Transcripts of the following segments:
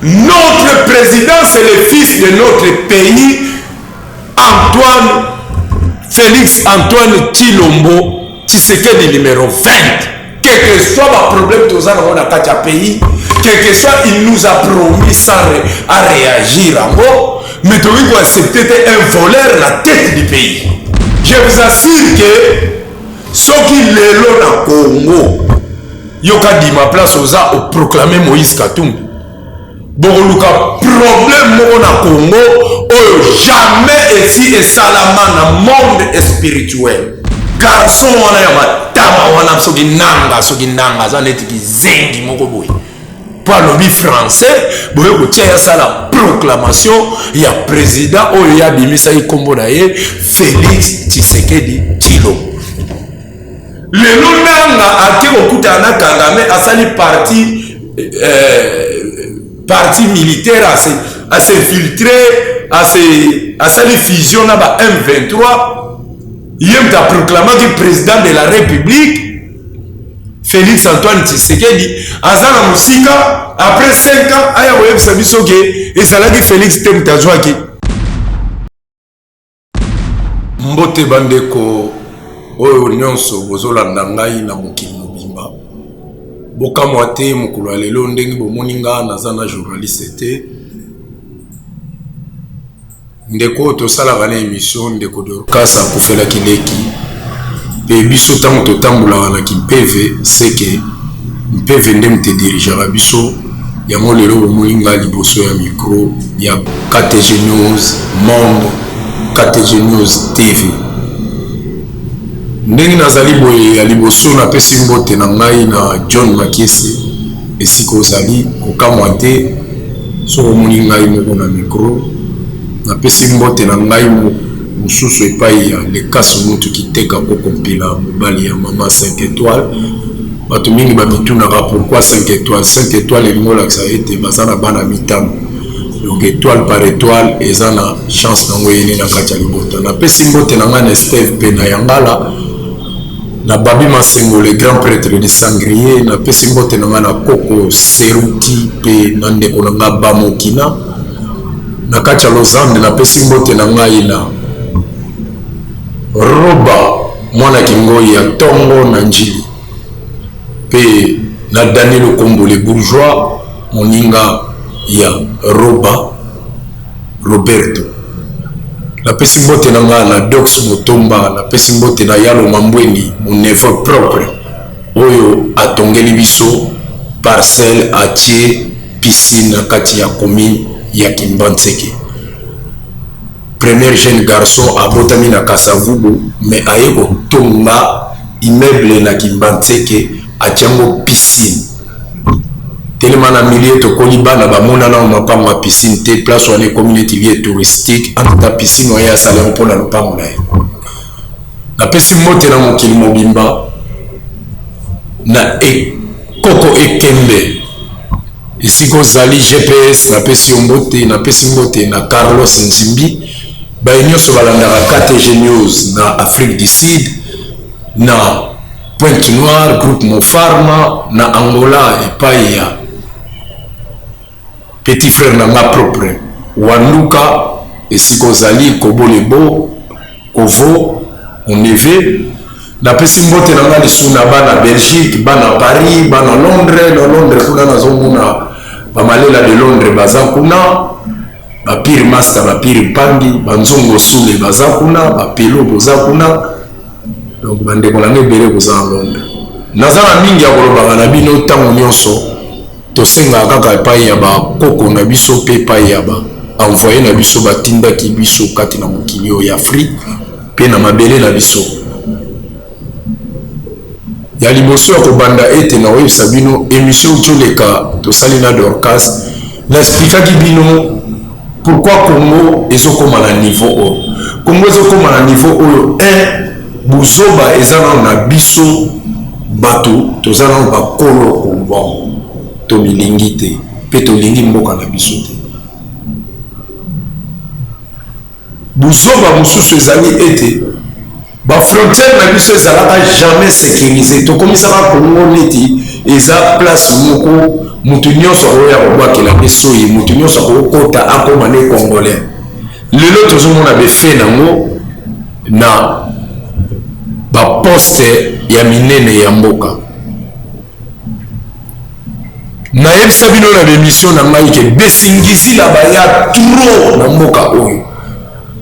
Notre président, c'est le fils de notre pays, Antoine Félix Antoine Tshilombo Tshisekedi numéro 20. Quel que soit ba problème toza nango na kati ya pays, quel que soit il nous a promis sans ré, à réagir yango, mais tokoki ko accepter te un voleur na tête du pays. Je vous assure que soki lelo na Congo yoka dima place oza o proclamer Moïse Katumbi, bokoluka problème moko na Congo oyo jamais esi esalama na monde spirituel. Garçon wana ya matama wana, soki nanga, soki nanga aza neti kizengi moko boye, mpo alobi français, boye kotia ye asala proclamation ya président oyo ye abimisaki nkombo na ye Félix Tshisekedi Tshilombo. Lelo nanga ake kokutana na Kagame, asali parti militaire, as'infiltre, asali fusion na ba M23. Ye moto aproclamaki président de la République Félix Antoine Tshisekedi. Aza na mosika, après 5 ans aya koyebisa biso ke ezalaki Félix te moto azwaki. Mbote bandeko oyo nyonso bozolanda ngai na mokili mobimba. Bokamwa te, mokolo ya lelo ndenge bomoni nga naza na journaliste te. Ndeko oyo tosalaka na émission, ndeko Dorcas, akufelaki leki, mpe biso ntango totambolaka na kimpeve, seke mpeve nde moto edirigeaka biso. Yango lelo bomoni nga liboso ya micro ya KTG News Monde, KTG News TV. Ndenge nazali boye, ya liboso napesi mbote na ngai na John Makiese esika ozali. Kokamwa te soki omoni ngai moko na micro. Napesi mbote na ngai mosusu epai ya Lekasu Mutu Kiteka Koko Mpila, mobali ya mama 5 étoiles. Bato mingi bamitunaka pourquoi 5 étoiles. 5 étoiles elingi olakisa ete baza na bana mitano, donc étoile par étoile eza na chance nango eyeni na kati ya libota. Napesi mbote na ngai na Esteve mpe na Yangala, na Babi Masengo, le grand prêtre de Sangrier. Napesi mbote na ngai na Koko Seruki mpe na ndeko na ngai Bamokina na kati ya Lausanne. Napesi mbote na ngai na Roba mwana Kingoi ya ntongo na Njili, mpe na Daniel Okombo le bourgeois, moninga ya Roba Roberto. Napesi mbote na ngai na Dox Motomba. Napesi mbote na Yalo Mambweni, mon neveu propre oyo atongeli biso parcelle, atie piscine na kati ya commune ya Kimbanseke. Premier jeune garçon abotami na Kasavubu, mais aye kotonga immeuble na Kimbanseke, atiango piscine. Telema na milieu tokoli, bana bamona nano mapango ya piscine te. Place wana ekomi neti lieu touristique. Entre piscine oye asala yango mpona lopango na ye. Napesi mbote na mokili mobimba na ekoko Ekembe esika ozali, GPS, napesi yo mbote. Napesi mbote na Carlos Nzimbi, baye nyonso balandaka KTG News na Afrique du Sud, na Pointe Noire, groupe Mofarma, na Angola epai ya petit frère na nga propre Wanduka esika ozali, Kobolebo Kovo, mon neveu. Napesi mbote na nga lisusu na bana Belgique, bana Paris, bana Londres. Na Londres kuna nazomona bamalela de Londres baza kuna, bapire master, bapire mpangi, banzongo sule baza kuna, bapelo boza kuna. Donc bandeko na nga ebele boza na Londres. Naza na mingi ya kolobaka na bino. Ntango nyonso tosengaka kaka epai ya bakoko na biso mpe epai ya ba envoyé na biso batindaki biso kati na mokili oyo ya Afrique mpe na mabele na biso. Ya liboso ya kobanda ete na koyebisa bino, émission toleka tosali na Dorcas, naexplikaki bino pourquoi Congo ezokóma na niveau oyo. Congo ezokóma na niveau oyo, 1 buzoba eza nano na biso. Bato toza nano bakolo Congo, tomilingi te mpe tolingi mboka na biso te. Buzoba mosusu ezali ete bafrontière na biso ezalaka jamais sécurisé. Tokomisaka Congo neti eza place moko. Mutu nyonso akoya kobwakela nde soyi, mutu nyonso akokota akoma nde congolais. Lelo tozomona befe nango na ba poste ya minene ya mboka. Nayebisa bino na bemission na ngai ke besingizila baya trop na mboka oyo.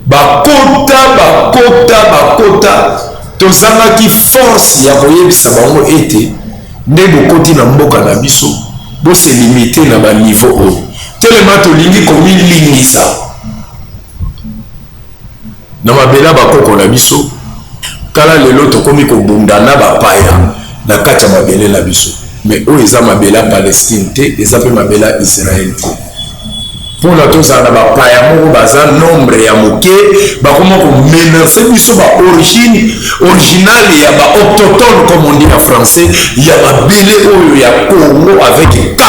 Bakota, bakota, bakota, tozangaki force ya koyebisa bango ete nde bokoti na mboka na biso, bo se limiter na ba niveau oyo. Telema tolingi komilingisa na mabele ya bakoko na biso, tala lelo tokomi kobunda na bapaya na kati ya mabele na biso. Mais oyo eza mabele ya Palestine te, eza pe mabele ya Israël te. Pona tozala na bapaya moko baza nombre ya moke, bakoma ko menacer biso ba origine originale ya ba autochtones comme on dit en français ya mabele oyo ya Congo avec K.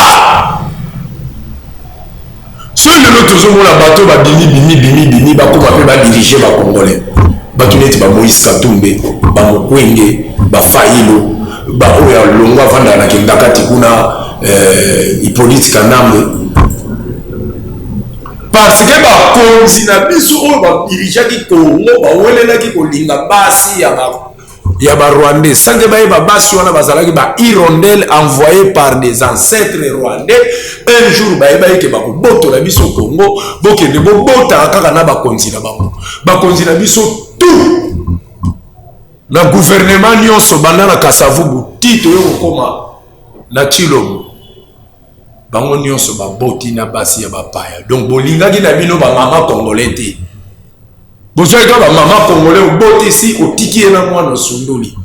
Soki lelo tozomona bato babimi bimi bimi bimi bakoma pe ba diriger ba congolais, bato neti ba Moïse Katumbi, ba Mukwege, ba Fayulu, ba oyo alongwa avandaka na Kingakati kuna Hippolyte Kanambe, parce que bakonzi na biso oyo ba dirigeaki Congo bawelelaki kolinga basi ya ba ya ba Rwandais sans que bayeba basi wana bazalaki ba hirondelles envoyées par des ancêtres rwandais. Un jour bayebaki ke bakobotola biso Congo, bokende bobotaka kaka na bakonzi na bango, bakonzi na biso tout na gouvernement nyonso banda na Kasavubu ti toye kokoma na Tshilombo, bango nyonso baboti na basi ya bapaya. Donc bolingaki na bino ba mama congolais te, bozwaki kaka ba mama congolais, obotisi otiki ye na mwana osundoli,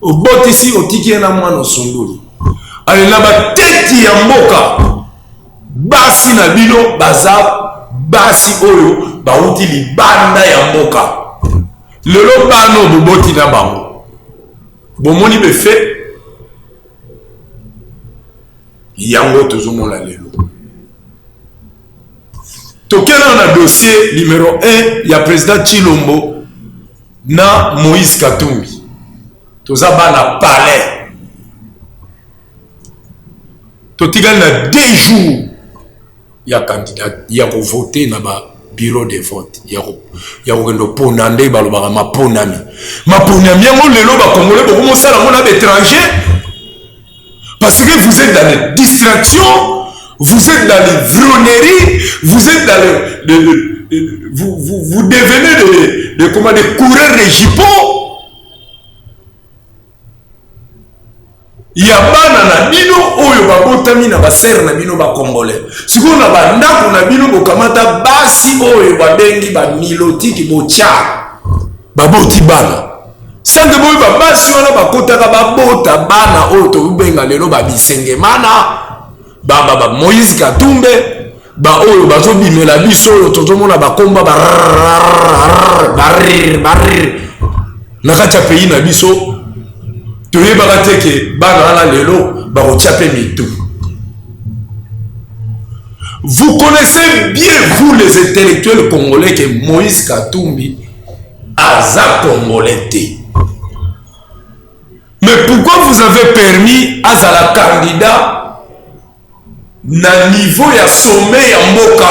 obotisi otiki ye na mwana osundoli. Ale na bateti ya mboka basi na bino baza basi oyo bauti libanda ya mboka. Lelo bana oyo boboti na bango bomoni befe yango tozomona lelo. Tokenda na dossier numero 1 ya président Tshilombo na Moïse Katumbi. Toza bana palais, totikali na 2 jours ya candidat ya kovote na ba bureau de vote ya kokende opona, nde balobaka maponami. Maponami yango lelo ba congolais bokomosala yango na ba étranger, parce que vous êtes dans les distractions, vous êtes dans les vronneries, vous êtes dans les, les, les, vous, vous, vous devenez des, des, comment, des coureurs de jupons ya bana na bino oyo babotami na basere na bino ba congolais. Sikoyo na bandako na bino bokamata basi oyo babengi ba milotiki, botya baboti bana sanke boyo babasi wana bakotaka babota bana oyo tobenga lelo ba Bisengemana, ba, ba, ba Moïse Katumbe, ba oyo bazobimela biso oyo tozomona bakomba ba ba na kati ya pays na biso. Toyebaka te ke bana wana lelo bakotia mpe mitu. Vous connaissez bien, vous les intellectuels congolais, que Moïse Katumbi aza congolais te. Mais pourquoi vous avez permis azala candidat na niveau ya sommet ya mboka?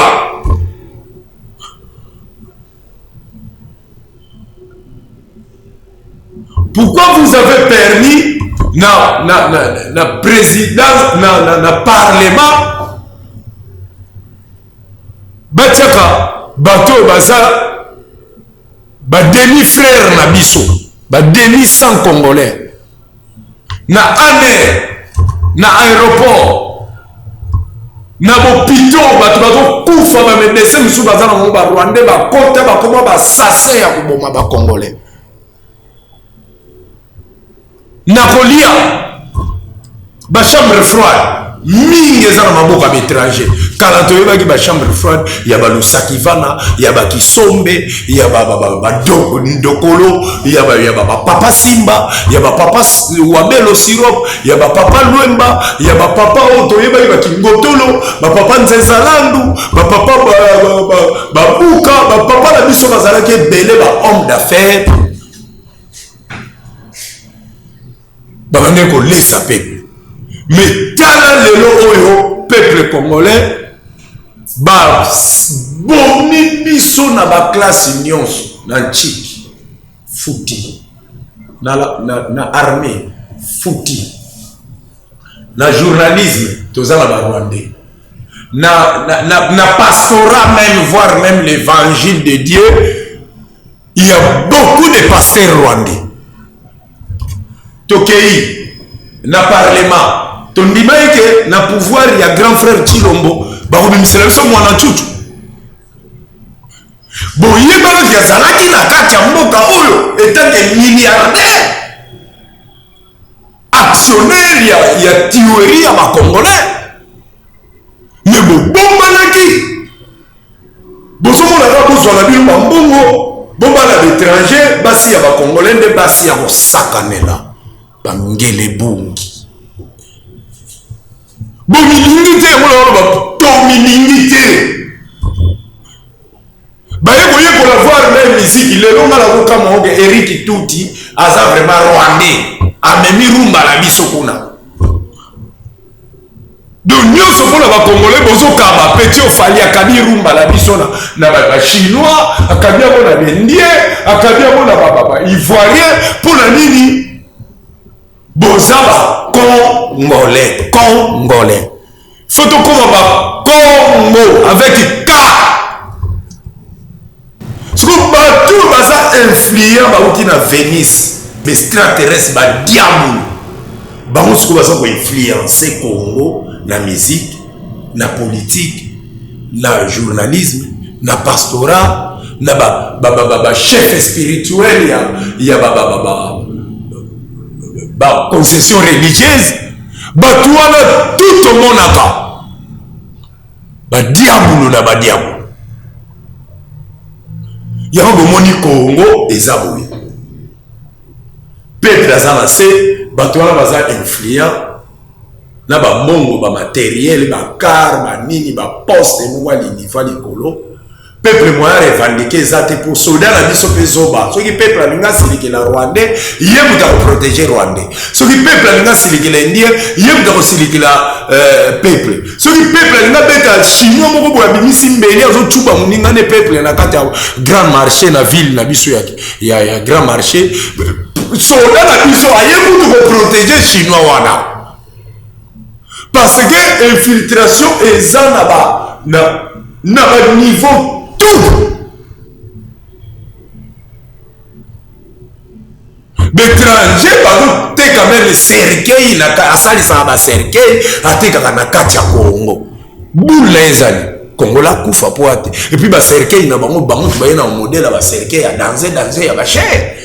Pourquoi vous avez permis na, na, na, na président, na, na, na parlement batiaka bato oyo baza ba demi frère na biso, ba demi sang congolais na ANR, na aéroport, na bopito, bato bazokufa, ba médecin mosusu baza na bango ba rwandais, bakota bakoma ba assassin ya koboma ba congolais na kolia ba chambre froide mingi eza na maboko ya baétranger. Kala toyebaki ba chambre froide ya balusakivana, ya bakisombe, ya bandokolo, ya bapapa Simba, ya bapapa Wabelo Sirop, ya bapapa Lwemba, ya bapapa oyo toyebaki bakingotolo, bapapa Nzezalandu, bapapa Babuka. Bapapa na biso bazalaki ebele ba homme d'affaires, babandaki kolesa peuple. Mais tala lelo oyo peuple congolais babomi biso na baklasse nyonso, na ntiki futi, na armée futi, na journalisme toza na barwandais, na pastorat même, voire même l'évangile de Dieu, il y a beaucoup de pasteurs rwandais. Tokei na parlement, tondimaki ke na pouvoir ya grand frère Tshilombo bakobimisela biso mwana ncucu. Boyebanaki azalaki na kati ya mboka oyo etanke milliardaire, actionnaire ya tuerie ya bacongolais, me bobombanaki. Bozomona kaka bozwa na bino bambongo, bobala baétranger, basi ya bacongolais nde basi ya kosakanela, bangele bungi. Bomilingi te, yango na wana tomilingi te. Baye koyekola voir na miziki lelo. Nga nakokamwa oke Eric Tuti aza vraiment rwandais, amemi rumba na biso kuna. Donc nyonso mpona bacongolais bozokaba. Petit ofali akabi rumba na biso na bachinois, akabi yango na baindien, akabi yango na baivoirien. Mpona nini? Boza bacongolais, congolais faut tokóma bacongo avec k. Siko bato oyo baza influent bauti na Vénus, baextraterrestre, badiabulu, bango sikoyo baza koinfluence Congo na musique, na politique, na journalisme, na pastorat, na bachef spirituel ya baconfession religieuse. Bato wana tout tomonaka badiabulu na badiabulu. Yango bomoni Congo eza boye, peuple aza na se. Bato wana baza influent na bambongo, bamatériel, bacar, banini, baposte moko alinifa likolo. Peuple moyen revendiquer eza te, mpo soda na biso mpe zoba. Soki peuple alingi asilikela rwandais, ye moto akoprotéger rwandais. Soki peuple alingi asilikela indien, ye moto akosilikela peuple. Soki peuple alingi abeta chinois moko boye, abimisi mbeli, azocuba moninga ne peuple na kati ya grand marché na ville na biso ya grand marché, soda na biso aye kutu koprotéger chinois wana, parce que infiltration eza na baniveau tout. Baétranger bazoteka même cercueil, asalisaka bacercueil, atekaka na kati ya Congo. Bule na ye ezali kongola akufa po ate. Et puis bacercueil na bango, bango to baye na modèle ya bacercueil ya danger, danger ya bacher,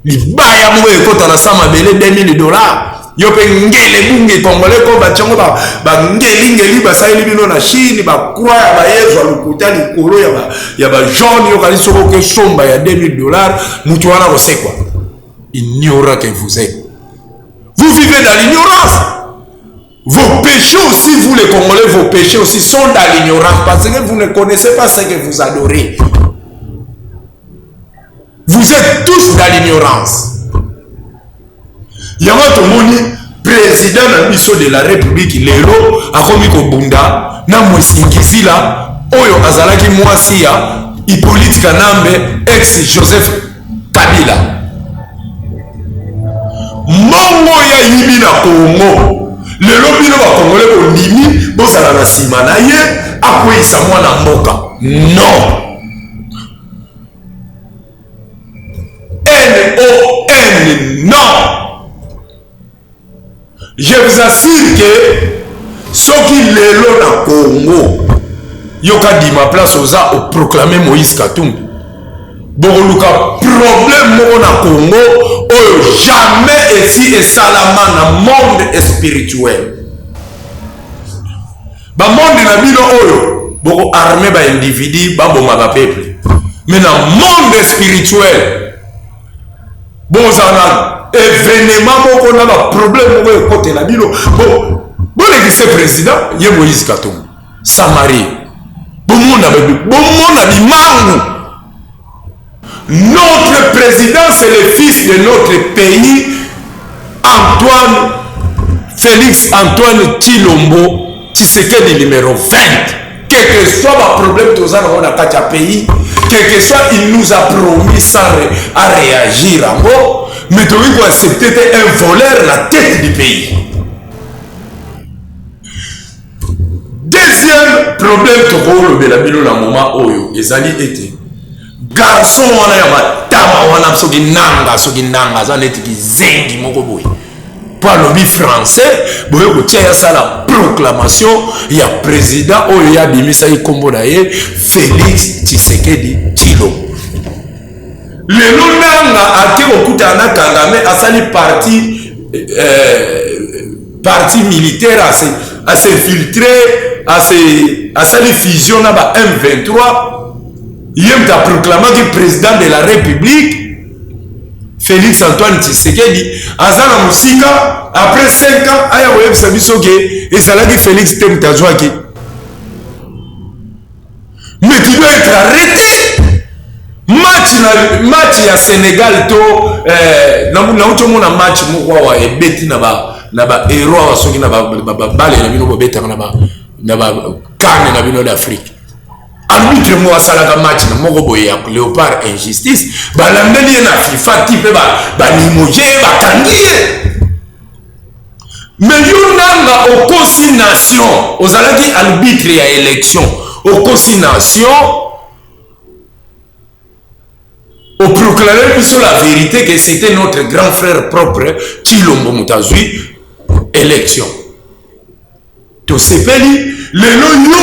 libaya moko ekota na sa mabele 2000 dollars. Yo mpe ngele bunge congolais ko batiango bangelingeli, basaleli bino na Chine bacroix ya bayezwa lokuta likolo ya bajaune. Yokali soki okesomba ya 2000 dollars, moto wana kosekwa. Ignorant que vous êtes, vous vivez dans l'ignorance. Vos péchés aussi, vous les Congolais, vos péchés aussi sont dans l'ignorance parce que vous ne connaissez pas ce que vous adorez. Vous êtes tous dans l'ignorance. Yango tomoni président na biso de la République lelo akomi kobunda na Mwesingizila oyo azalaki mwasi ya Hippolyte Kanambe, ex Joseph Kabila. Mbongo oyo ayibi na Kongo, lelo bino bakongole bondimi bozala na nsima na ye akweyisa mwana mboka. Non, N-O-N, non. Je vous assure que soki lelo na Congo yoka dima place oza oproclame Moïse Katumbi, bokoluka problème moko na Congo oyo jamais esi esalama na monde spirituel. Bamonde na bino oyo bokoarme baindividu, baboma bapeuple, mais na monde spirituel bozala na événement moko na baproblème moko ekotela bino. Bolekise président ye Moïse Katumbi Samarie, bomona, bomona bimangu. Notre président, c'est le fils de notre pays, Antoine. Félix Antoine Tshilombo Tshisekedi numéro 20. Quel que soit ba problème toza nango na kati ya pays, quel que soit il nous a promis sans ré, à réagir yango, mais tokoki ko accepter te un voleur na tête du pays. Deuxième problème tokolobela bino na moment oyo ezali ete garçon wana ya matama wana soki nanga soki nanga aza neti kizengi moko boye mpo alobi français boye kotia ye asala proclamation ya président oyo ye abimisaki nkombo na ye Félix Tshisekedi Tshilombo. Lelo nanga ake kokutana na Kagame asali parti parti militaire ase as'infiltre ase asali fusion na ba M23 ye moto aproclamaki président de la République Félix Antoine Tshisekedi aza na mosika après 5 ans aya koyebisa biso ke ezalaki Félix te moto azwaki. Mais tu dois être arrêté. Match na match ya Sénégal to nauti omona match moko awa ebeti na ba na ba héros awa soki na ba bale na bino bobetaka na ba na ba kane na bino d'Afrique. Arbitre moko asalaka match na moko boye ya Léopard injustice, balandeli ye na FIFA ti mpe balimoge ye bakangi ye. Mais yo nanga okosi nation, ozalaki arbitre ya élection, okosi nation, oproclame biso la vérité que c'était notre grand frère propre Tshilombo moto azwi élection. Tosepeli lelo yo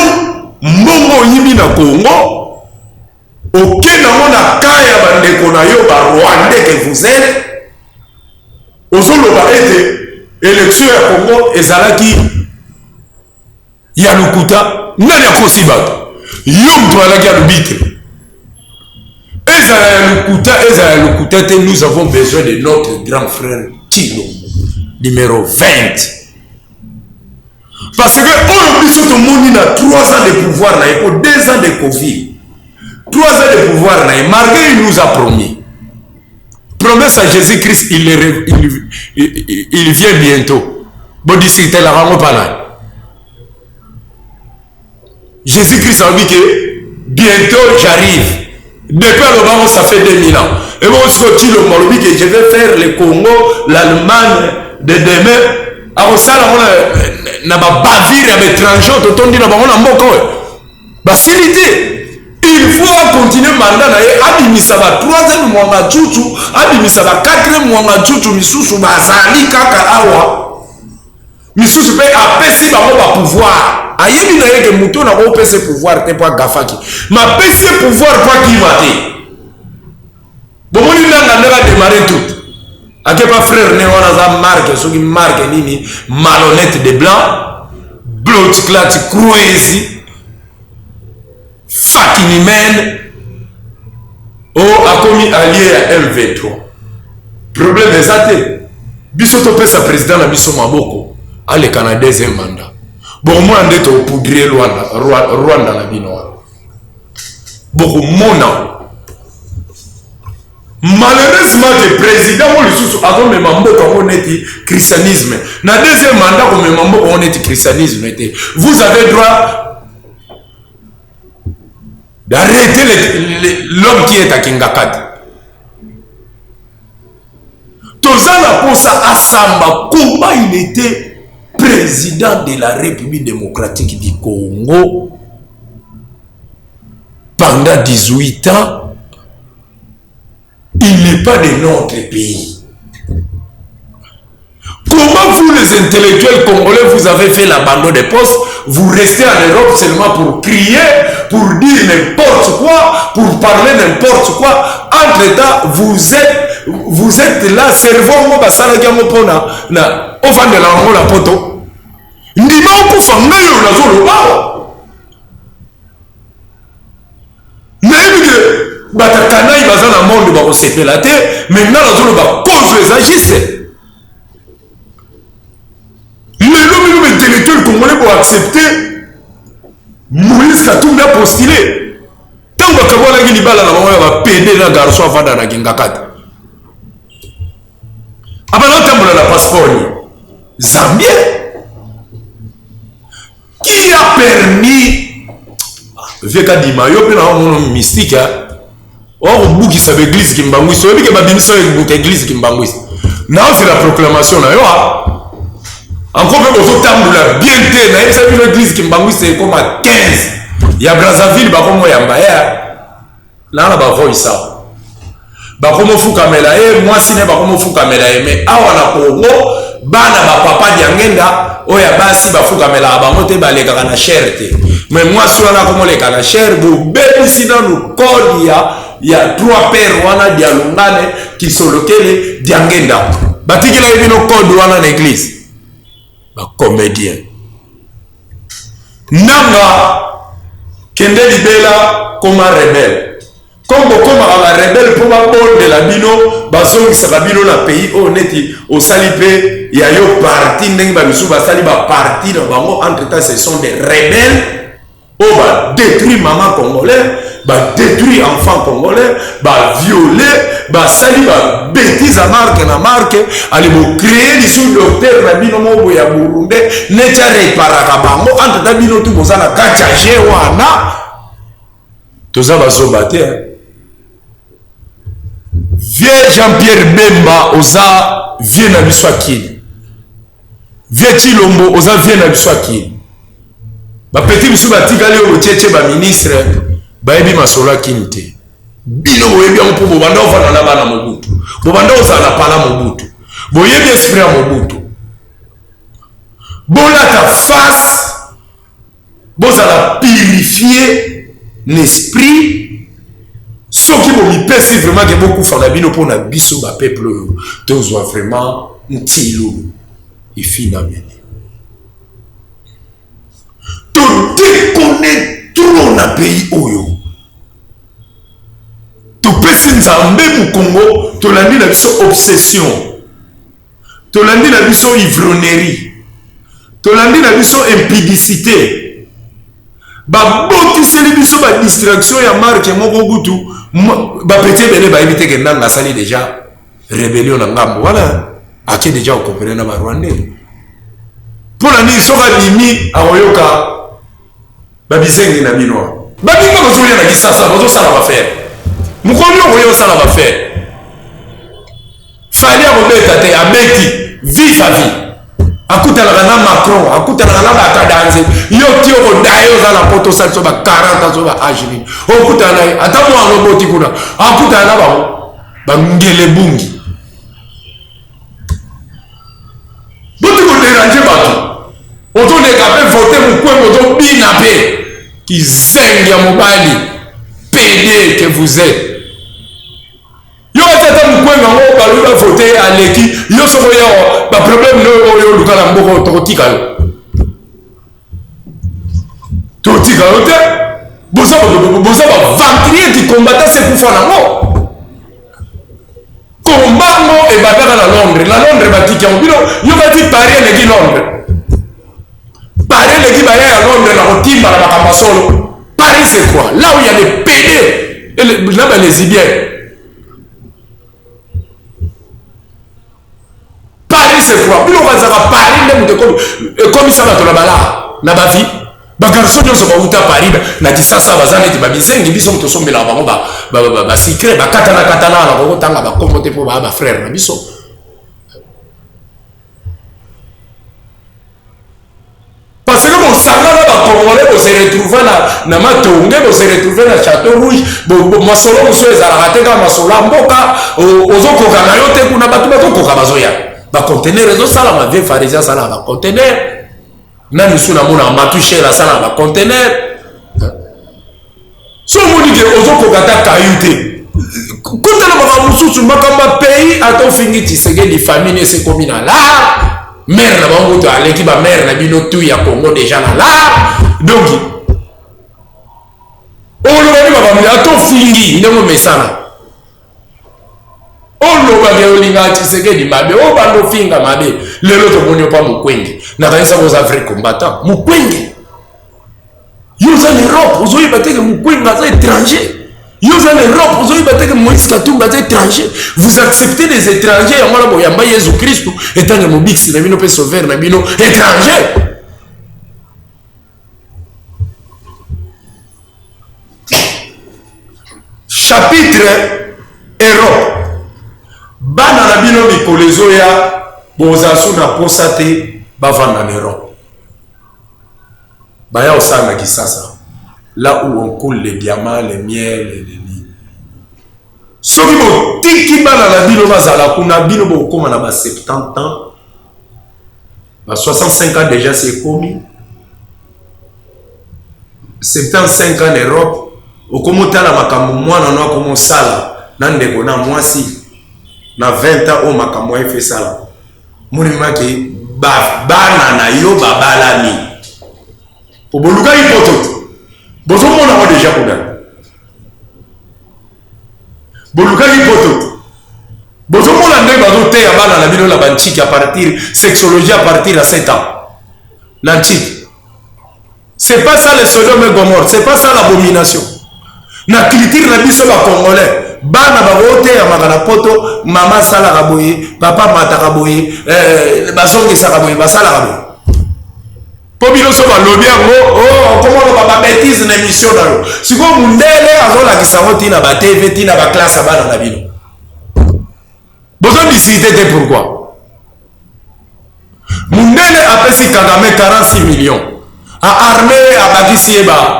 mbongo oyibi na Congo oke nango na camp ya bandeko na yo ba Rwandais que vous êtes, ozoloba ete élection ya Congo ezalaki ya lokuta. Nani akosi bato? Yo moto azalaki arbitre. Ezala ya lokuta, ezala ya lokuta te, nous avons besoin de notre grand frère Tshilombo numéro 20. Parce que oyo biso tomoni na 3 ans de pouvoir na ye, po 2 ans de Covid, 3 ans de pouvoir na ye, malgré il nous a promis promesse à Jésus-Christ, il vient bientôt. Bodiscutelaka yango mpa nani? Jésus-Christ a dit que bientôt j'arrive. Depuis alobango ça fait 2000 ans. Et bon, sikoyo Tshilombo alobi que je vais faire le Congo, l'Allemagne de demain. Akosala yango na babavire ya baétranger totondi na bango na mboka oyo basili te. Il faut continuer mandat na ye, abimisa ba 3e Mwangachuchu, abimisa ba 4e Mwangachuchu misusu bazali kaka awa, misusu mpe apesi bango ba pouvoir. Ayebi na ye ke moto oyo nakopesa pouvoir te mpo agafaki, ma apesi ye pouvoir mpo akima te. Bomoni nanga nde bademare tout ake pa frère ne wana aza marque soki marque nini malhonnête de blanc bloodclat cruesi fucking man o akomi allié ya M23. Problème eza te, biso topesa président na biso maboko aleka na deuxième mandat. Bokomona nde topoudrie Rwanda, Rwanda na bino wana bokomona. Malheureusement que président mo lisusu azomema mboka yango neti christianisme na deuxième mandat, komema mboka yango neti christianisme te. Vous avez droit d'arrêter l'homme qui est à Kingakati. Toza na posa asamba comment il était président de la République démocratique du Congo pendant 18 ans. Il n'est pas de notre pays. Comment vous, les intellectuels congolais, vous avez fait l'abandon des postes, vous restez en Europe seulement pour crier, pour dire n'importe quoi, pour parler n'importe quoi. Entre-temps, vous êtes là, cerveau ngo basalaki yango mpona na ofandela yango na poto. Ndima okufa ngai oyo nazoloba awa. Nayebi ke batakanai baza na monde bakosepela te, mais ngai nazoloba cause eza juste. Lelo bino baintellectuel congolais boaccepte Moïse Katumbi apostule. Ntango bakabwanaki libala na bango ya bapede na garçon avanda na Kingakati, abanda otambola na passeport nini? Zambien. Qui a permis Vieux Kadima, yo pe na mono mystique hein. Okobukisa ba église kimbanguiste, oyebi ke babimisa yo ebuka église kimbanguiste. Naozela proclamation na yo ah. Encore pe bozotambola bien te, nayebisa bino église kimbanguiste ekoma 15 ya Brazzaville bakomoyamba ye eh. Na na ba voice awa bakomofukamela ye mwasi ne bakomofukamela ye me awa na Congo bana ba papa Diangenda oyo ya basi bafukamelaka bango te balekaka na chaire te me mwasi wana akomoleka na chaire bobebisi nanu code ya ya trois père wana Dialungane Kisolokele Diangenda batikelaki bino code wana na eglise ba comedien Nanga kende libela koma rebelle comme bokomaka ba rebelle mpo babondela bino bazongisaka bino na pays oyo neti osali mpe ya yo parti ndenge bamisusu basali baparti na bango entre temps ce sont des rebelles oyo ba détruit mama congolais ba détruit enfant congolais ba viole basali ba bêtise ya marke na marke ale bocree lisusu docteur na bino moko boye ya burundais neti areparaka bango entre ta bino tu boza na kati ya je wana toza bazoba te vieux jean pierre bemba oza vieux na biso akili Vieux Tshilombo oza vieux na biso akili. Ba petit biso batikali oyo botie ba ministre bayebi masolo ya Kin te. Bino boyebi yango mpo bobanda ofanda na bana Mobutu. Bobanda ozala na pala Mobutu. Boyebi esprit ya Mobutu. Bolata face bozala purifier n'esprit soki bomipesi vraiment ke bokufa na bino mpo na biso bapeuple oyo tozwa vraiment ntilulu efinameli todekone trop na pays oyo topesi nzambe mokongo tolandi na biso obsession Tolandi na biso ivronnerie, tolandi na biso impudicite, babotiseli biso ba distraction ya marque moko kutu ba petit ebele bayebi te ke Nanga asali deja rebellion na ngambo wana ake deja kokopere na ba Rwandais. Mpo na nini soki abimi akoyoka ba bizengi na bino baninga bazoya na kisasa bazosala bafere mokolo yo okoya osala bafere fali akobeta te abeti viva vie akutanaka na macron akutanaka na bakadanze yo ti okodaye oza na poto osali so ba 40 ans so ba age nini okutana na ye ata mwana oboti kuna akutana na bango bangelebungi Boti ko deranger batu. Ozo leka pe vote mukwenge ozo bina pe. Kizengi ya mobali. PD que vous êtes. Yo bati ata mukwenge yango balobi ba vote aleki yo soko ya ba problème no oyo oluka na mboka tokotika yo. Totika yo te. Boza boza ba venturier qui combattant se kufa nango. Combat ngo ebandaka na Londres, na Londres batiki yango bino yo bati Paris eleki Londres. Paris eleki baya ya Londres na kotimba na makambo ya solo. Paris c'est quoi? Là où il y a des PD et les, na ba lesbiennes. Paris c'est quoi? Bino kazaka Paris nde moto ekomi ekomisa bato na bala na ba vie. Ba garçon nyonso bawuta Paris na Kisasa baza neti ba bizengi biso moto osombelaka bango ba ba ba, ba secret ba katana katana na koko tanga ba kombo te po ba ba frère na biso. Parce que bosangana ba congolais bo se retrouver na na matonge bo se retrouver na château rouge bo, bo, masolo mosusu ezalaka te kaka masolo ya mboka ozokoka na yo te kuna bato bazokoka bazoya ba conteneur ezosalama vie pharisien asalaka ba conteneur na misu namonaka matushel asalaka ba conteneur so omoni ke ozokoka ata kayu te kotala makambo mosusu makambo ya pays ata ofingi tshisekedi famille esi ekomi na lar mare na bango kutu aleki bamare na bino tu ya congo deja na lar donc olobaki makambo ata ofingi ndenge omesana olobaka olingaka tshisekedi mabe obanda ofinga mabe lelo tomoni opa mukwenge nakanisa oza vrai combattant mukwenge yo oza na europe ozoyeba te ke mukwenge aza étranger. Yo oza na Europe, ozoyeba te que Moïse Katumbi aza étranger. Vous acceptez des étrangers, yango wana boyamba Yesu Kristu etange mobikisi na bino mpe sauveur na bino étranger. Chapitre Europe. Bana na bino mikolo ezoya bozala su na posa te bavanda na Europe. Baya osala na Kisasa là où on coule les diamants, les miel et les lits. Soki botiki bana na bino bazala kuna, bino bokokoma na ba 70 ans, ba 65 ans déjà c'est ekomi 75 ans na Europe, okomi otala makambo mwana no akomi osala na ndeko na mwasi na 20 ans oyo makambo ya esala monimaki bana na yo babalami po bolukaki poto te, bozomona ngo deja kuna bolukaki poto te, bozomona ndenge bazoteya bana na bino na bantiki à partir sexologie à partir ya 7 ans na ntiki. C'est pas ça le Sodome et Gomorrhe, c'est pas ça l'abomination. Na culture na biso ba congolais, bana bakoteyamaka na poto, mama asalaka boye, papa amataka boye, eh, bazongisaka boye, basalaka boye. Mpo bino so balobi yango, oh, okoma oloba ba bêtise na émission na yo. Sikoyo mundele azolakisa yango ntina ba TV, ntina ba classe ya bana na bino. Bozo discuter te pourquoi? Mundele apesi Kagame 46 millions. A armé ye, abakisi ye ba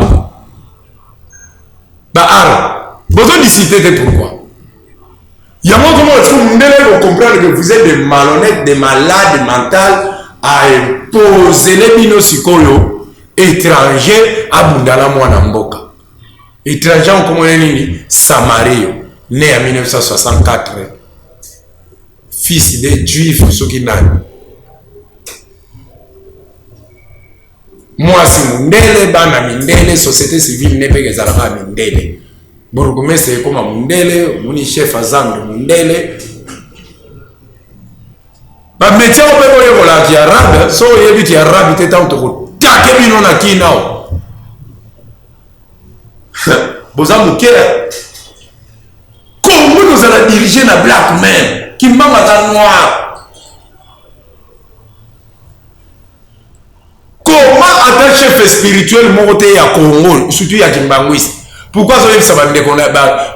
ba armes. Bozo discuter te pourquoi? Yango comment est-ce que mundele ko comprendre que vous êtes des malhonnêtes, des malades mentales à imposer les bino sikoyo étranger abunda na mwana mboka. Étranger okomona nini? Samario, né en 1964. Fils de juif soki nani. Mwasi mundele, bana mindele, société civile ne mpe ezalaka mindele. Bourgmestre ekoma mundele, omoni chef azando mundele. Ba métier oyo mpe boyekolaka ki arabe, so oyebi ki arabe te ntango tokotake bino na kinao. Boza moke. Congo tozala dirige na black man, Kimbangu aza noir. Comment ata chef spirituel moko te ya Congo, surtout ya Kimbanguiste, pourquoi azoyebisa bandeko na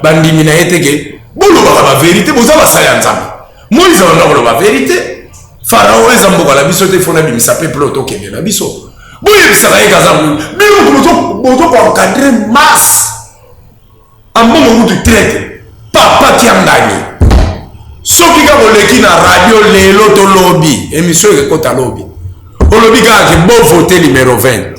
bandimi na ye te ke bolobaka ba vérité, boza basali ya Nzambe. Moïse abanda koloba vérité. Pharaon eza mboka na biso te, fo nabimisa peuple oyo tokende na biso. Boyebisaka ye kaza bino moto bozo koencadre masse. Ambongo kutu traite papa Kiangani. Soki kaka oleki na radio lelo to lobi, émission ekekota lobi, olobi kaka ke bo vote numero 20,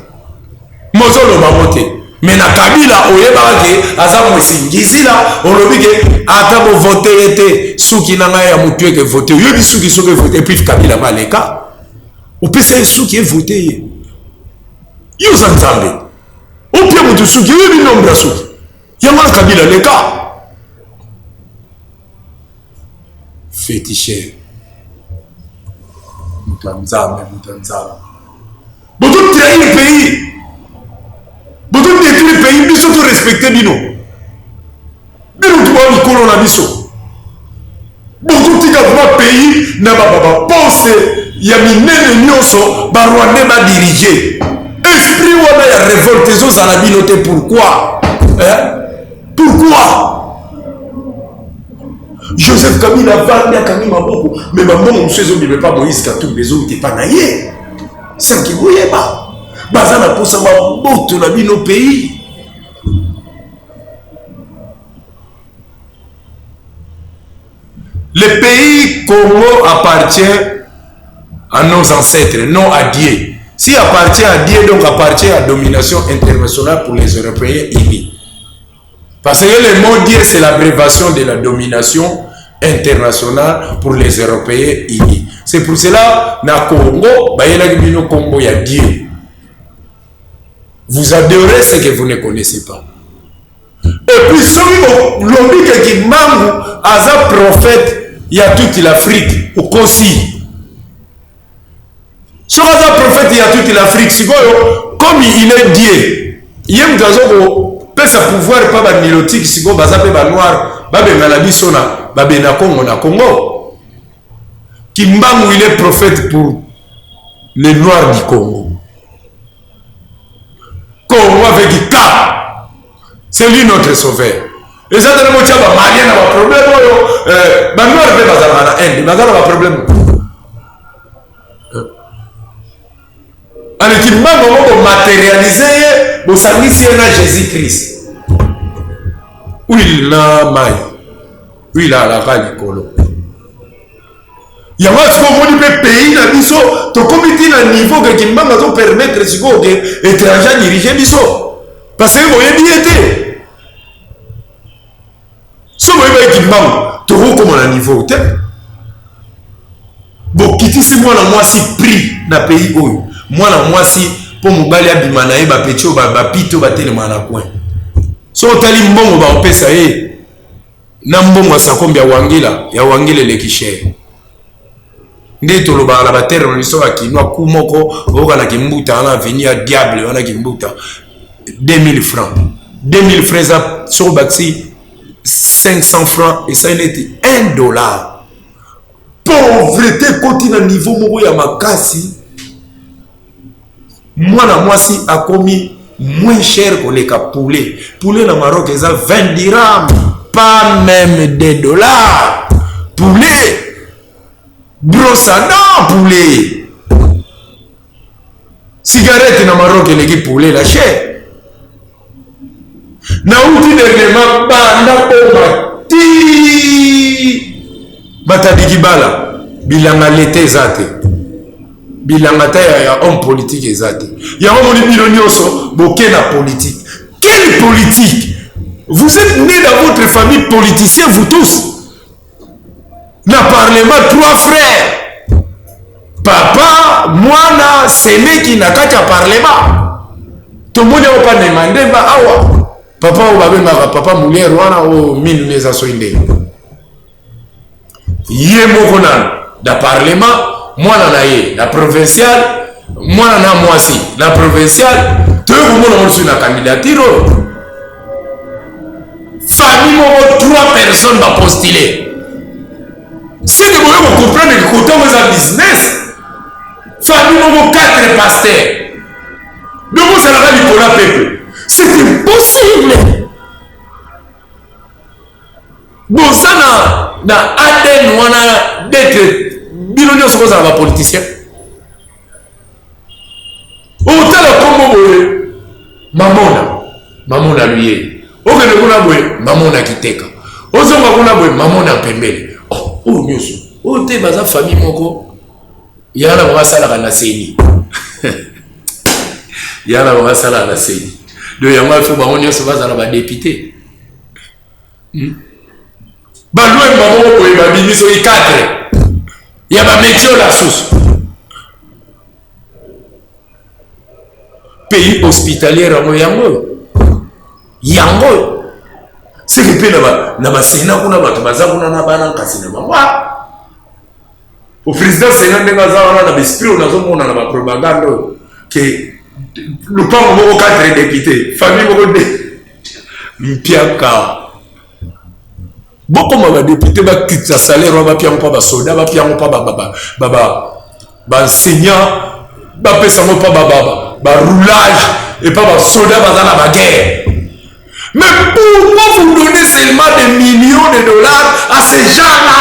mozoloba ngo te. Me na Kabila oyebaka ke aza mwesi ngizila, olobi ke ata bo vote ye te, suki na ngai ya mutu eke vote. Oyebi suki soki evote, et puis Kabila ngo aleka, opesa ye suki evote ye. Yo oza Nzambe, opia mutu suki, oyebi nombre ya suki yango na Kabila leka. Féticheur, moto ya Nzambe, moto ya Nzambe, bozo trahir pays, bozo détruire pays. Biso to respecte bino, bino tuba mikolo na biso, bozotika vraiment pays na baposte ya minene nyonso ba Rwandais badirige. Esprit wana ya révolte ezozala bino te, pourquoi eh? Pourquoi Joseph Kabila avandi akangi maboko, me bambongo mosusu ezobima epa Moïse Katumbi, ezouta epa na ye sanki boyeba baza na mposa baboto na bino pays. Le pays Congo appartient à nos ancêtres, non à Dieu. Si appartient à Dieu, donc appartient à domination internationale pour les Européens unis. Parce que le mot Dieu, c'est l'abrévation de la domination internationale pour les Européens unis. C'est pour cela, na Congo, bayelaki bino kombo ya Dieu. Vous adorez ce que vous ne connaissez pas. Et puis soki bolobi ke Kimbangu aza prophète ya toute l'Afrique, okosi. Soki aza prophète ya toute l'Afrique, sikoyo comme il est Dieu, ye moto aza kopesa Bopesa pouvoir pa ba nilotique sikoyo baza pe ba noir babengana biso na babena Congo na Congo. Kimbangu il est prophète pour les noirs du Congo. Congo avec K. C'est lui notre sauveur. Eza tena botia ba malien na ba problème oyo euh, ba noir pe bazalaka na Inde baza na ba problème. Ale kimbangu yango bo materialiser ye bosangisi ye na Jésus Christ. Huile na mai. Huile alaka likolo. Yango sikoyo omoni mpe pays na biso tokomi ti na niveau ke kimbangu azo permettre sikoyo ke étranger adirige biso parce que boyebi ye te. Soki boyebaki kimbangu tokokoma na niveau te. Bokitisi mwana mwasi prix na pays oyo, mwana mwasi mpo mobali abima na ye bapeti oyo bapite oyo batelemaka na coin. Soki otali mbongo bakopesa ye na mbongo ya sakombi ya wangila, ya wangila eleki cher. Nde tolobaka na baterme na biso ba kinois, ku moko oyoka na kimbuta wana avenue ya diable wana kimbuta 2000 francs. 2000 francs eza soki obakisi 500 francs esali neti 1 dollar. Pauvreté ekoti na niveau moko ya makasi, mwana mwasi akomi moins cher koleka poulet. Poulet na Maroc eza 20 dirhams, pas même des dollars. Poulet, brosse à dents, poulet. Cigarette na Maroc eleki poulet la cher. Nauti dernièrement banda boma ti Matadi Kibala, bilanga leta eza te, bilanga ta ya homme politique eza te. Yango moni bino nyonso boke na politique. Quelle politique? Vous êtes nés dans votre famille politicien, vous tous. Na parlement, trois frères, papa, mwana, semeki na kati ya parlement. Tomoni yango pa Nema Ndemba awa, papa oyo babengaka papa Molière wana oyo minu eza soki ndenge ye moko nano na parlement, mwana na ye na provincial, mwana na mwasi na provincial, toye komona ngo lisusu na candidature oyo famille moko 3 personnes ba postuler. C'est que boye ko comprendre que kota ngo eza business. Famille moko 4 pasteurs. Donc ozalaka likolo ya peuple. C'est impossible. Boza na ADN wana d'être bino nyonso kozala ba politiciens. Otala kombo boye mamona mamona luye, okende kuna boye mamona kiteka, ozonga kuna boye mamona pembele. Oh, oyo nyonso oyo te baza famille moko yana bango asalaka na seni yana bango asalaka na seni. Donc yango il faut bango nyonso bazala ba député. Balwemba moko boye babimi soki 4 ya ba metiola susu. Pays hospitalier yango yango yango seke mpe na basena kuna bato baza kuna na bana nkasi na bango. O président Sénat ndenge aza wana na baesprit oyo nazomona na bapropagande oyo ke lupango moko 4 député famille moko de mpiaka bokoma badepute bakitisa salaire wana bapia yango mpa basoda, bapia yango mpa baenseignant, bapesa yango mpa baroulage epa basoda baza na baguerre. Mais pourquoi vous donnez seulement des millions de dollars à ces gens-là?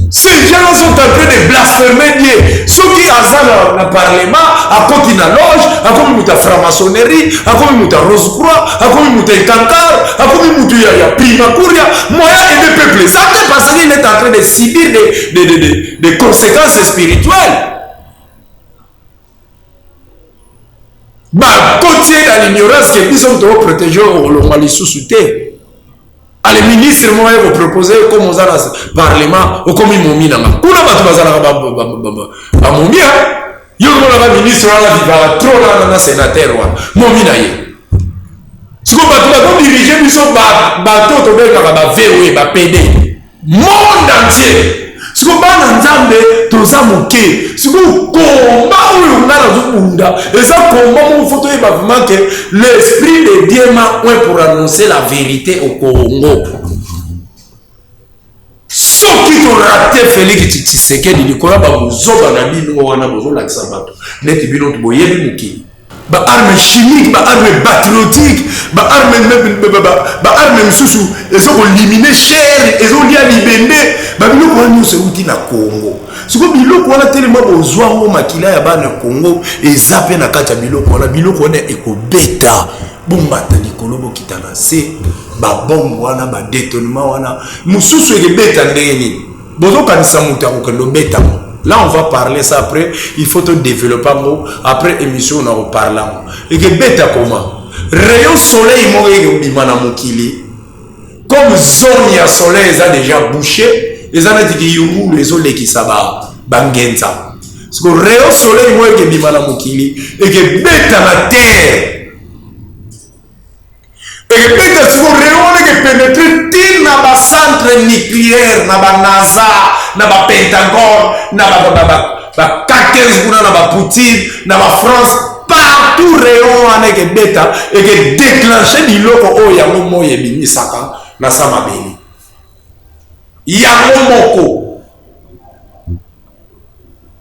Ces gens-là sont en train de blasphémer Dieu. Ceux qui aza na parlement, akoti na loge, akomi mutu ya franc-maçonnerie, akomi mutu ya rose-croix, akomi mutu ya ekankar, akomi mutu ya primakuria, moyen aider peuple. Ça fait parce qu'il est en train de subir des conséquences spirituelles. Bakoti ye na l'ignorance ke biso moto oprotege okolongwa lisusu te. Ale ministre moko aye kopropose ye comme oza na parlement okomi momi na nga. Kuna bato bazalaka bamomi ya yo komona ba ministre wana vivaka trop na sénateur wana momi na ye. Sikoyo bato bakodirige biso bato tobengaka ba VW ba PD monde entier. Sikoyo bana Nzambe toza moke. Sikoyo komba oyo Nazobunda, eza combat moko. Faut toyeba vraiment que l'esprit de Dieu m'a oint pour annoncer la vérité au Congo. Soki torater Félix Tshisekedi likolo ya babuzoba na bino wana, bozolakisa bato neti bino boyebi mokili, baarme chimique, baarme patriotique, baarme mosusu ezokolimine chere, ezolia libende, babiloko wana nyonso euti na Congo. Sikoyo biloko wana telema, bozwa yango, makila ya bana Congo eza mpe na kati ya biloko wana. Biloko wana ekobeta, bombata likolo, bokita na se, babombe wana, badétonement wana mosusu ekebeta ndenge nini? Bozokanisa moto akokende obeta ngo? Là, on va parler ça après. Il faut te développer yango après émission. Na koparler yango, ekebeta comment? Rayon soleil moko ekobima na mokili, comme zone ya soleil eza déjà bouché, eza neti kiyungulu ezolekisa bangenza. Siko rayon soleil moko ekebima na mokili, ekebeta na terre, ekebeta. Siko rayon wana ekepénétrer ntina bacentre nucléaire, na baNASA, na baPentagone, na ba K15 kuna, na baPoutine, na baFrance, partout. Rayon wana ekebeta, ekedéclencher biloko oyo yango moi ebimisaka na sa mabele yango moko.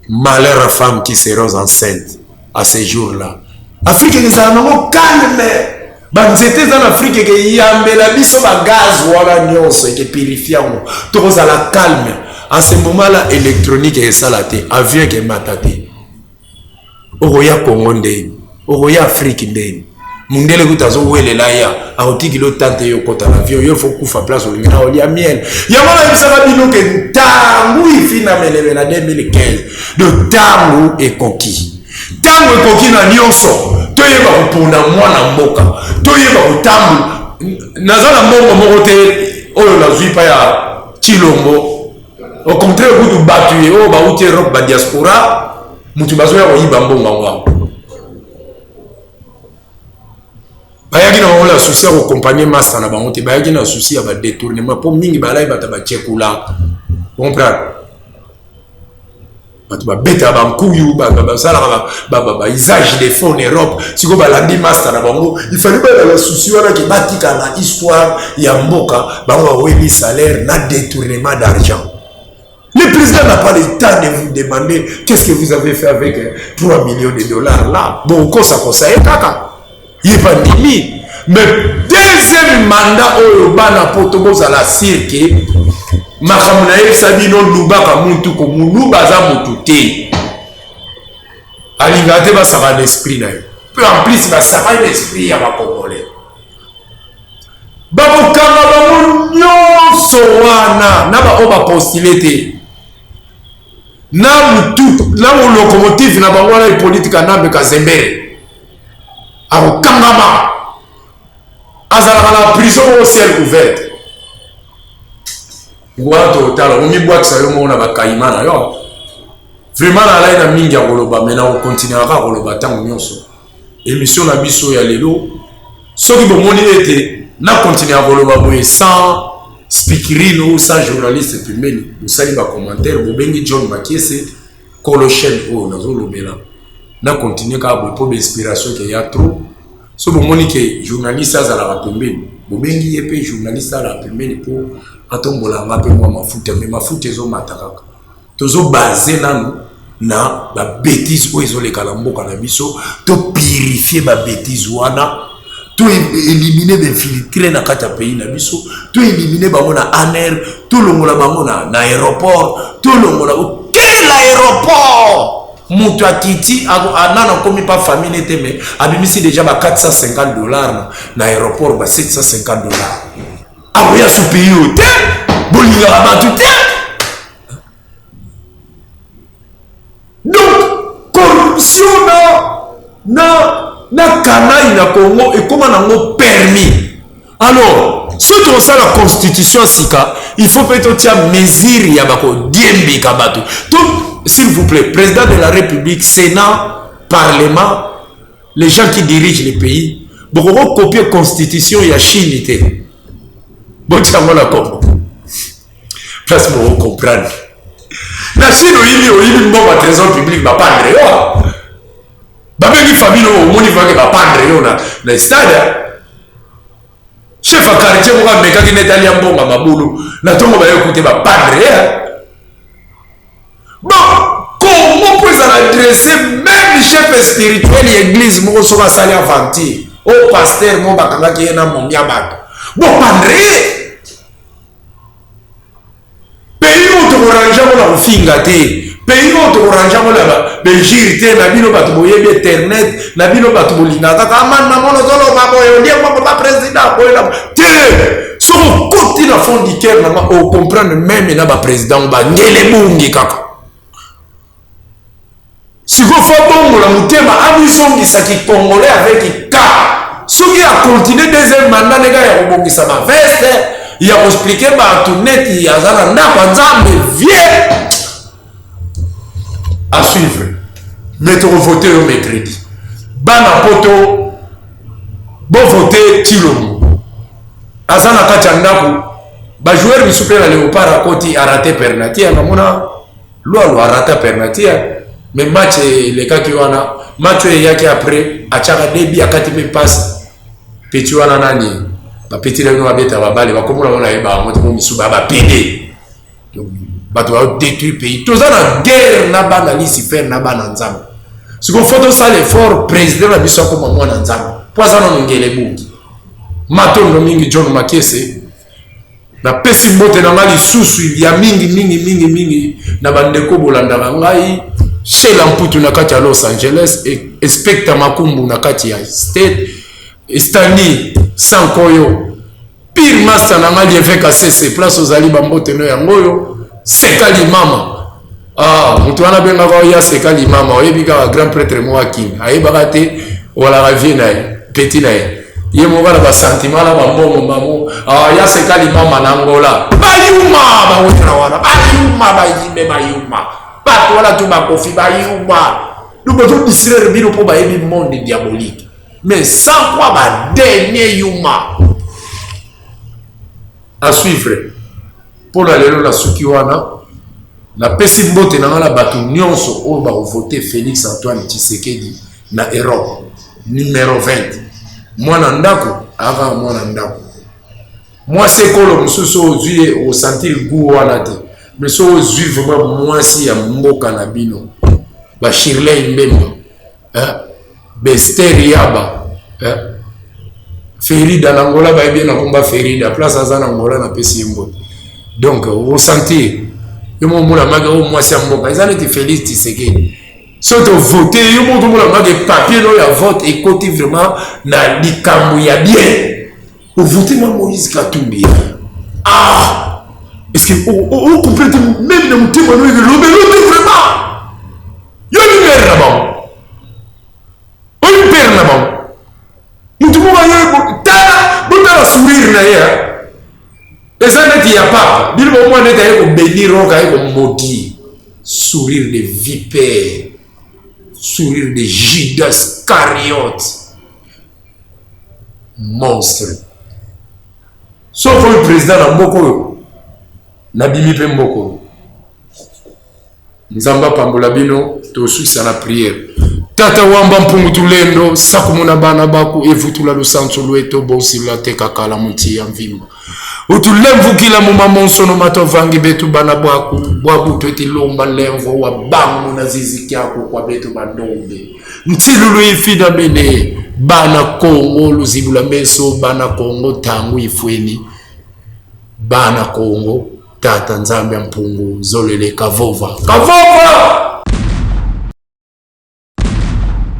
Malheur à femme qui sera enceinte à ces jours-là. Afrique ezala nango calme, banzete eza na Afrique ekeyambela biso bagaz wana nyonso, ekepurifier yango, tokozala calme. En ce moment là, électronique esala te, avion ekemata te. Okoya Congo ndeni? Okoya Afrique ndeni? Mundele kuta azowelela ya akotikili otante yo okota na avion, yo faut kufa place olingi na olia miel. Yango nayebisaka bino ke ntango ifi na meleme na 2015 do, ntango ekoki, ntango ekoki na nyonso. Toyeba kopona mwana mboka, toyeba kotambola. Naza na mbongo moko te oyo nazwi pa ya Chilombo. Au contraire kutu, bato ye oyo bauti Europe, badiaspora, mutu bazoya koyiba mbongo yango awa. Bayaki na bango na souci ya koaccompagner master na bango te, bayaki na souci ya badétournement, mpo mingi balai bato bacekula comprendre. Bato babetaka bankuyu, basalaka bausage de faux en Europe. Sikoyo balandi master na bango, ifali bala souci wana ke batika na histoire ya mboka. Bango bawebi salaire na détournement d'argent. Le président n'a pas le temps de vous demander qu'est-ce que vous avez fait avec 3 millions de dollars là. Bon, kosa kosa ye kaka. Ye pa ndimi. Mais deuxième mandat oyo, bana poto, bozala sûr ke makambo nayebisa bino, lubaka muntu ko muluba aza motu te, alingaka te basaka na esprit na ye. Mpe en plus basaka na esprit ya bacongolais, bakokanga bango nyonso wana na baoyo bapostuler te, na mutu na locomotive na bango wana, Hippolyte Kanambe Kazembere akokangama, azalaka na prison moko ciel ouverte wana. Totala omibwakisa yo moko na bakayima na yo. Vraiment, nalai na mingi ya koloba, me nakokontinue kaka koloba ntango nyonso. Émission na biso ya lelo, soki bomoni ete nakontinue ya koloba boye sans speakerine ou sans journaliste pembeni, bosali bacommentaire, bobengi John Makiese, kolo chaîne oyo nazolobela, nakontinue kaka boye mpo bainspiration ke ya trop. So bomoni ke journaliste azalaka pembeni, bobengi ye mpe journaliste azalaka pembeni mpo atombola nga mpe mwa mafuta. Me mafuta ezomata kaka, tozobaser nanu na babêtises oyo ezoleka na mboka na biso. Topurifier babêtises wana, toéliminer bainfiltrés na kati ya pays na biso, toéliminer bango na ANR, tolongola bango na aéroport, tolongola. Quel aéroport? Moto akiti nano akomi pa famille te, me abimisi déjà ba 450 dollars na aéroport, ba 750 dollars. Akoya su pays oyo te, bolingaka bato te. Donc corruption na kanai na Congo ekóma nango permis. Alors soki tokosala constitution ya sika, il faut mpe totia mesure ya bakodiembika bato to. S'il vous plaît, président de la République, sénat, parlement, les gens qui dirigent le pays, bokoko copier constitution ya Chine te, botia yango na Congo place bokocomprendre. Na Chine, oyibi, oyibi mbongo ya trésor public, bapandre yo. Babengi famille oyo omoni vake bapandre yo na, na stade. Chef ya quartier moko amekaki neti alia mbongo ya mabulu na ntongo baye kute bapandre ye. Bon, Congo mpo ezala adresse meme chef spirituel ya église moko soki asali aventure o pasteur moko bakangaki ye na momia bato bopandre ye. Pays oyo tokorange yango na kofinga te, pays oyo tokorange yango na bainjure te. Na bino bato boyebi internet, na bino bato bolingaka kaka amani mamono ozoloba boye olie mbongo ba président boye na te. Soki okoti na fond du cœur nanga ocomprendre meme na baprésident bangele bungi kaka. Sikoyo fo abongola motema amizongisa ki congolais avec K. Soki a continuer deuxième mandat ndenge ya kobongisa ba veste ya ko expliquer bato neti aza na ndako ya Nzambe vie à suivre. Mais toko voter yo mercredi. Bana poto bo voter Tshilombo. Aza na kati ya ndako ba joueur misusu mpe na Leopard akoti a rater penalty namona Lualua arata penalty mais match elekaki wana match oyo eyaki après atiaka debi akati mpe passe petit wana nani bapeti na bino babeta babale bakomona ngo nayeba yango te mo misu ba bapede bato ba détruire pays toza na guerre na bana lucifer na bana nzambe sikoyo fo tosala effort président na biso akoma mwana nzambe mpo aza nano ngele bungi matondo mingi john makese Napesi mbote na ngai lisusu ya mingi mingi mingi mingi na bandeko bolandaka ngai Sheila Mputu na kati ya Los Angeles, Inspector Makumbu na kati ya State, Stanley Sankoyo, Pire Master na ngai Lieve Kasese, place ozali bambote no yango oyo, Seka Limama. Ah, moto wana abengaka oya Seka Limama, oyebi kaka grand prêtre moko akimi, ayebaka te walaka vie na ye, petit na ye. Ye moko na basentiment na bambongo mamo ah, ya seka limama na angola bayuma bawetana wana bayuma bayime bayuma bato wana tu bakofi bayuma donc bazodistraire bino mpo bayebi monde diabolique mais sans quoi ba dernier yuma à suivre mpo na lelo nasuki wana napesi mbote na ngai na bato nyonso oyo bakovote Félix Antoine Tshisekedi na Europe numero 20 mwana ndako aka mwana ndako mwasi ekolo mosusu oyo ozwi ye osentir goût wana te mais soki ozwi vraiment mwasi ya mboka na bino ba Shirley Mbemba eh, Bester Yaba eh, Ferida na Angola bayebi ye na komba Ferida place aza na Angola napesi ye mbote donc osentir yo moko omona maki oyo mwasi ya mboka eza neti Félix Tshisekedi soki tovote yo moko tomona maki papier no ya vote ekoti vraiment na likambo ya bien ovote mwa Moïse Katumbi ah est-ce que ocomprendre te meme na motema no elobelo te vraiment yo ni na bango oyo pere na bango motu moko aye tala botala sourire na ye eza neti ya papa bino bomwa neti aye kobenir oka aye komodire sourire de vipère sourire de judas cariote monstre soki oyo président na mboka oyo nabimi mpe mboka oyo Nzambe apambola bino tosuisa na prière. Tata wamba mpungu tulendo sakumuna bana baku evutula lusansu lueto bonsila te kakala muti ya mvimba utulemvukila muma monsono matovangi betu bana bwaku bwabutu etilomba lemvo wa bangu na zizi kyaku kwa betu bandombe ntilulu ifida mene bana Kongo luzibula meso bana Kongo tangu ifweni bana Kongo Tata Nzambe ya mpungu zolele kavova kavova.